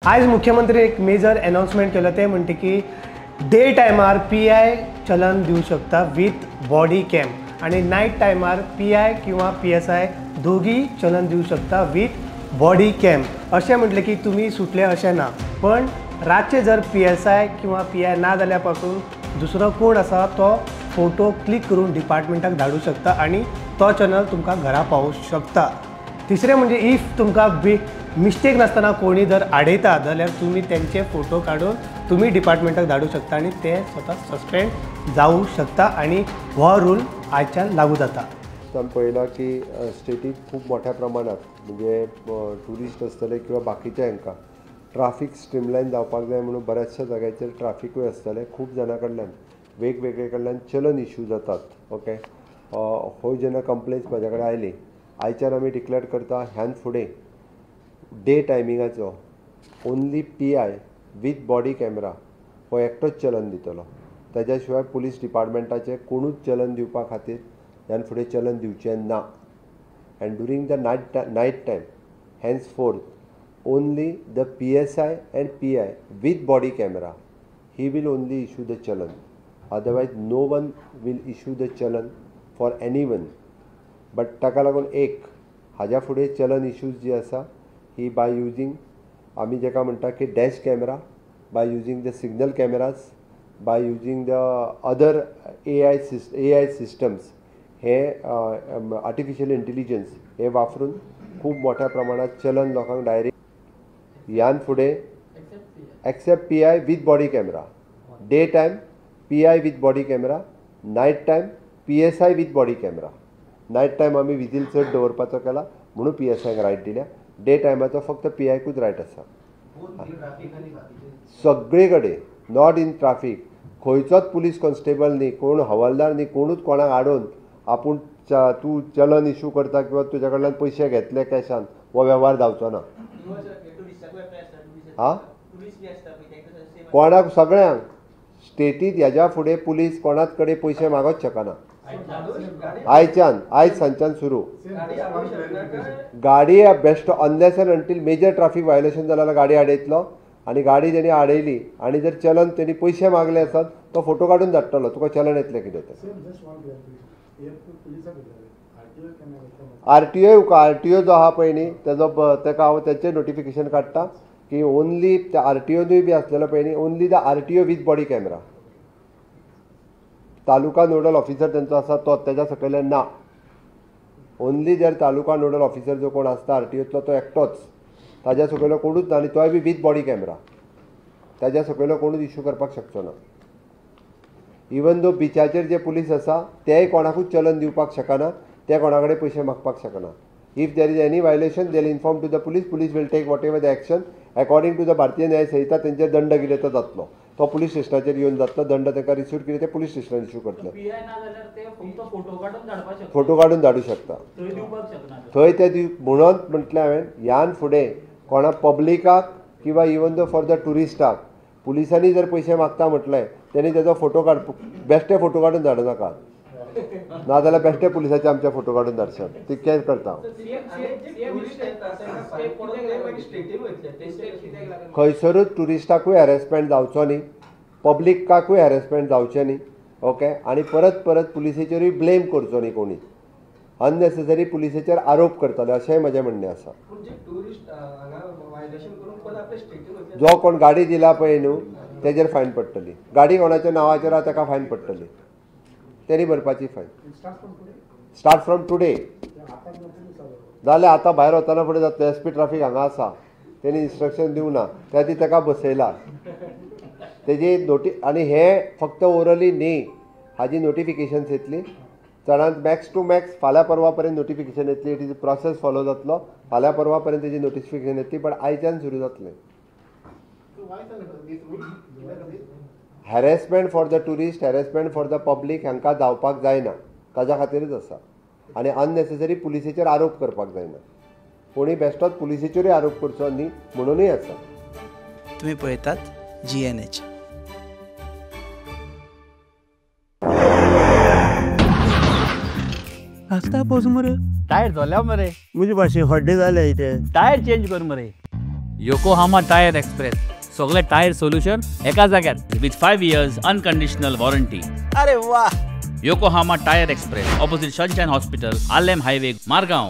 आयज मुख्यमंत्री एक मेजर अनाउन्समेंट केलं ते म्हणटे की डे टायमार पी I चलन दिवं शकता विथ बॉडी कॅम आणि नायट टायमार पी I किंवा पी एस I दोघी चलन दिवं शकता विथ बॉडी कॅम. अशें म्हटलें की तुमी सुटले अशें ना, पण रातचे जर पी एस I किंवा पी I ना जाल्यार पासून दुसरो कोण आसा तो फोटो क्लिक करून डिपार्टमेंटाक धाडूं शकता आनी तो चलन तुमकां घरा पावोवंक शकता. तिसरें म्हणजे if तुमकां बी मिस्टेक नासतना कोणी जर आडयता जाल्यार तुमी तेंचे फोटो काडून तुमी डिपार्टमेंटाक धाडूं शकता आनी ते स्वता सस्पेंड जावूं शकता आनी हो रूल आयच्यान लागू जाता. आमी पळयलां की स्टेटीक खूब मोठ्या प्रमाणात म्हणजे ट्युरिस्ट आसतले किंवा बाकीच्या हांकां ट्राफीक स्ट्रीमलायन जावपाक जाय म्हणून बऱ्याचशा जाग्याचेर ट्राफिकूय आसतलें. खूब जाणां कडल्यान वेगवेगळे कडल्यान चलन इशू जातात. ओके, हो जेन्ना कंप्लेन्स म्हाज्या कडेन आयली, आयच्यान आमी डिक्लेर करता ह्यान फुडें day टायमिंगाचो only PI with body camera हो एकटोच चलन दितलो. ताज्या शिवाय पुलीस डिपार्टमेंटाचे कोणूच चलन दिवपा खातीर ह्यान फुडें चलन दिवचें ना. And during the night time henceforth only the PSI and PI with body camera he will only issue the challan, otherwise no one will issue the challan for anyone. But ताका लागून एक हाज्या फुडें चलन इशूज जी आसा ही बाय using आमी जेका म्हणटा की dash camera, by using the signal cameras, by using the other AI systems, hey artificial intelligence हे वापरून खूब मोठ्या प्रमाणात चलन लोकांक डायरेक्ट ह्यान फुडें except PI with body camera, day time PI with body camera, night time PSI with body camera. Night time आमी विजील चड दवरपाचो केला म्हणून पी एस आयक रायट दिल्या. डे टायमाचो फक्त पी आयकूच रायट आसा सगळे कडेन. Not in traffic खंयचोच पुलीस कॉन्स्टेबल न्ही, कोण हवालदार न्ही, कोणूच कोणाक आडोवन आपूण तूं चलन इशू करता किंवा तुज्या कडल्यान पयशे घेतले कॅशान हो वेव्हार जावचो ना. हा, कोणाक सगळ्यांक स्टेटीत ह्याच्या फुडें पुलीस कोणाच कडेन पयशे मागोच शकना. आयच्यान आयज सांजच्यान सुरू गाडी बेश्टो unless and until major traffic violation जाल्यार गाडी आडयतलो आनी गाडी तेणी आडयली आनी जर चलन तेणी पयशे मागले आसत तो फोटो काडून धाडटलो तुका चलन येतलें कितें तें. आरटीओ आरटीओ जो आहा पळय न्ही तेजो तेका हांव तेचें नोटिफिकेशन काडटा की ओनली आरटीओनूय बी आसलेलो पळय न्ही only the RTO with body camera. Taluka nodal officer तेंचो आसा तो तेज्या सकयल्यान ना. ओनली जर तालुका नोडल ऑफिसर जो कोण आसता आरटीओतलो तो एकटोच, ताज्या सकयलो कोणूच ना आनी तोय बी विथ बॉडी कॅमेरा. ताज्या सकयलो कोणूच इशू करपाक शकचो ना. इवन दो बिचाचेर जे पुलीस आसा तेय कोणाकूच चलन दिवपाक शकना, ते कोणा कडेन पयशे मागपाक शकना. If there is any violation they will inform to the police, police will take whatever the action according to the Bharatiya Nyaya Sanhita. तेंचेर दंड कितें तो जातलो, तो पुलीस स्टेशनाचेर येवन जातलो. दंड तांकां रिसीव कितें ते पुलीस स्टेशनार इशू करतले. फोटो काडून धाडूं शकता थंय ते म्हणून म्हटलें हांवें ह्यान फुडें कोणा पब्लिकाक किंवा इवन दो फॉर the ट्युरिस्टाक पुलिसांनी जर पयशे मागता म्हटलें तेणी तेजो फोटो काड, बेश्टे फोटो काडून धाडूं नाका, नाजाल्यार बेश्टे पुलिसाचे आमचे फोटो काडून धाडशात तितकेंच करता. खंयसरूच ट्युरिस्टाकूय हॅरेसमेंट जावचो न्ही, पब्लिकाकूय हॅरेसमेंट जावचें न्ही. ओके, आनी परत परत पुलिसेचेरूय ब्लेम करचो न्ही कोणी, अननेसेसरी पुलिसेचेर आरोप करताले अशेंय म्हजें म्हणणें आसा. जो कोण गाडी दिला पळय न्हू तेजेर फायन पडटली, गाडी कोणाच्या नांवाचेर आहा ताका फायन पडटली, तेणी भरपाची फायन. स्टार्ट फ्रॉम टुडे जाल्यार आतां भायर वतना फुडें जातलें. एस पी ट्राफीक हांगा आसा, तेणी इन्स्ट्रक्शन दिवंक ना, त्या खातीर ताका बसयला तेजी नोटी. आनी हें फक्त ओरली न्ही, हाजी नोटिफिकेशन्स येतली चडांत मॅक्स टू मॅक्स फाल्यां परवा पर्यंत नोटिफिकेशन येतली. It is process follow जातलो, फाल्यां परवा पर्यंत तेजी नोटिफिकेशन येतली, बट आयच्यान सुरू जातलें. Harassment for the tourist, harassment for the public हांकां जावपाक जायना, ताज्या खातीरच आसा. आनी अननेसेसरी पुलिसेचेर आरोप करपाक जायना, कोणी बेश्टोच पुलिसेचेरूय आरोप करचो न्ही म्हणूनय आसा. तुमी पळयतात GNH. आसता पोस मरे टायर जाल्या मरे म्हजे भाशे हड्डे जाले इथे टायर चेंज कर मरे. योकोहामा टायर एक्सप्रेस, सगळे टायर सोल्युशन एका जाग्यार with 5 years unconditional warranty. अरे वा. Yokohama Tyre Express, opposite Sunshine Hospital, Arlem Highway, Margao.